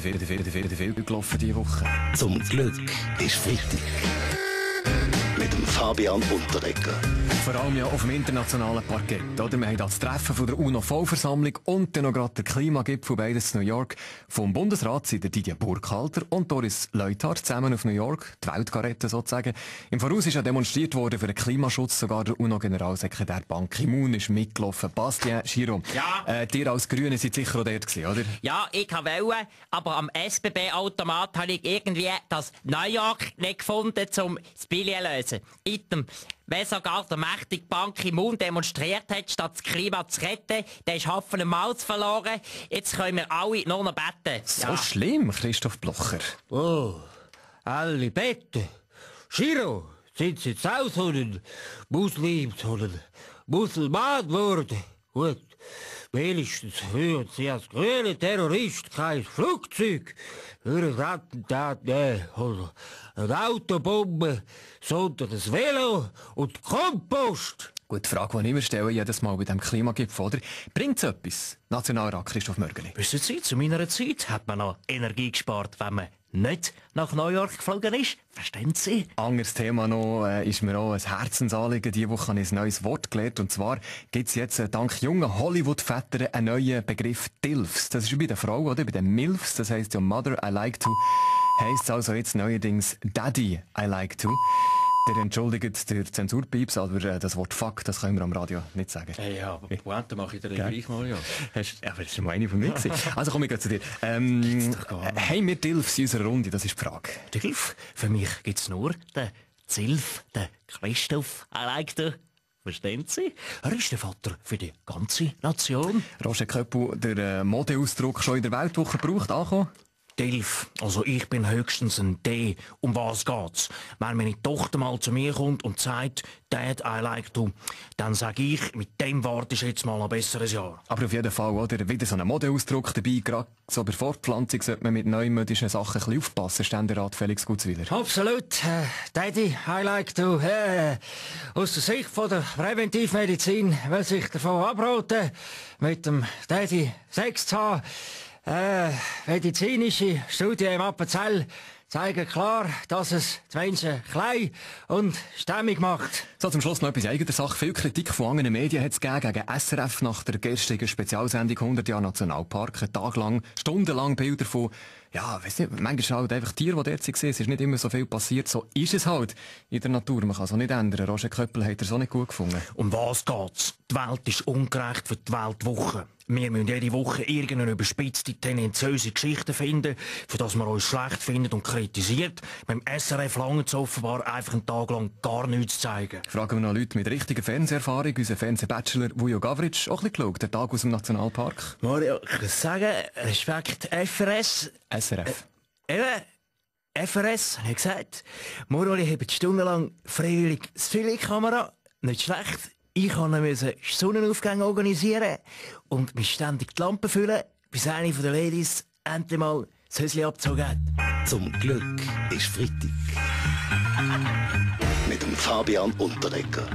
viel gelaufen diese Woche. Zum Glück ist Freitag. Mit dem Fabian Unterreger. Vor allem ja auf dem internationalen Parkett. Oder? Wir haben das Treffen von der UNO-Vollversammlung und dann noch gerade der Klimagipfel, beides in New York. Vom Bundesrat sind der Didier Burkhalter und Doris Leuthard zusammen auf New York, die Welt retten sozusagen. Im Voraus ist ja demonstriert worden für den Klimaschutz. Sogar der UNO-Generalsekretär Ban Ki-moon ist mitgelaufen. Bastien, Giro, Ja. dir als Grüne seid sicher auch dort gewesen, oder? Ja, ich wollte, aber am SBB-Automat habe ich irgendwie das New York nicht gefunden, um das Billett zu lösen. Item. Wer sogar der mächtige Ban Ki-moon demonstriert hat, statt das Klima zu retten, der ist Haufen eine Maus verloren. Jetzt können wir alle nur noch beten. So schlimm, Christoph Blocher. Oh, alle beten. Giro, sind Sie jetzt auch so ein Muslim, so ein Muselmann geworden? Gut, wenigstens hören Sie als grüne Terrorist kein Flugzeug für ein Attentat nehmen oder eine Autobombe, sondern ein Velo und Kompost. Gut, die Frage, die ich mir stelle, jedes Mal bei diesem Klimagipfel, oder? Bringt es etwas? Nationalrat Christoph Mörgeli. Wissen Sie, zu meiner Zeit hat man noch Energie gespart, wenn man nicht nach New York geflogen ist. Verstehen Sie? Anderes Thema noch, ist mir auch ein Herzensanliegen. Diese Woche habe ich ein neues Wort gelernt. Und zwar gibt es jetzt dank jungen Hollywood-Vätern einen neuen Begriff DILFs. Das ist wie bei der Frau, oder? Bei den MILFs, das heisst ja Mother I Like To, heisst also jetzt neuerdings Daddy I Like To. Der entschuldigt der Zensurpieps, aber das Wort Fuck, das können wir am Radio nicht sagen. Ja, aber Pointe mache ich dir gleich mal, ja. Aber das war mal eine von mir. Also komm, ich gehe zu dir. Haben wir DILFs in unserer Runde? Das ist die Frage. DILF? Für mich gibt es nur den Zilf, den Christoph Elector. Verstehen Sie? Er ist der Vater für die ganze Nation. Roger Köppel, der Modeausdruck schon in der Weltwoche gebraucht, angekommen? DILF, also ich bin höchstens ein D. Um was geht's? Wenn meine Tochter mal zu mir kommt und sagt, Dad, I like to, dann sag ich, mit dem wartest du jetzt mal ein besseres Jahr. Aber auf jeden Fall, oder? Wieder so ein Modeausdruck dabei. Gerade so bei Fortpflanzung sollte man mit neumodischen Sachen ein bisschen aufpassen. Ständerat Felix Gutzwiller. Absolut, Daddy, I like to. Aus der Sicht von der Präventivmedizin will sich davon abraten, mit dem Daddy Sex zu haben. Medizinische Studien im Appenzell zeigen klar, dass es die Menschen klein und stämmig macht. So, zum Schluss noch etwas eigener Sache. Viel Kritik von anderen Medien hat es gegen SRF nach der gestrigen Spezialsendung 100 Jahre Nationalpark. Ein Tag lang, stundenlang Bilder von, ja, weiss nicht, manchmal halt einfach Tiere, die dort waren. Es ist nicht immer so viel passiert. So ist es halt in der Natur. Man kann es auch nicht ändern. Roger Köppel hat er so nicht gut gefunden. Um was geht's? Die Welt ist ungerecht für die Weltwoche. Wir müssen jede Woche irgendeine überspitzte, tendenziöse Geschichte finden, für das man uns schlecht findet und kritisiert. Beim SRF langt es offenbar einfach einen Tag lang gar nichts zu zeigen. Fragen wir noch Leute mit richtiger Fernseherfahrung. Unser Fernsehbachelor Vujo Gavric, auch ein bisschen geschaut, der Tag aus dem Nationalpark. Mario, ich muss sagen, Respekt, FRS. SRF. Eben, FRS, habe ich gesagt. Morali hat stundenlang freiwillig das Filetkamera. Nicht schlecht. Ich musste Sonnenaufgänge organisieren und mich ständig die Lampe füllen, bis eine von den Ladies endlich mal das Höschen abgezogen hat. Zum Glück ist Freitag. Mit dem Fabian Unterreger.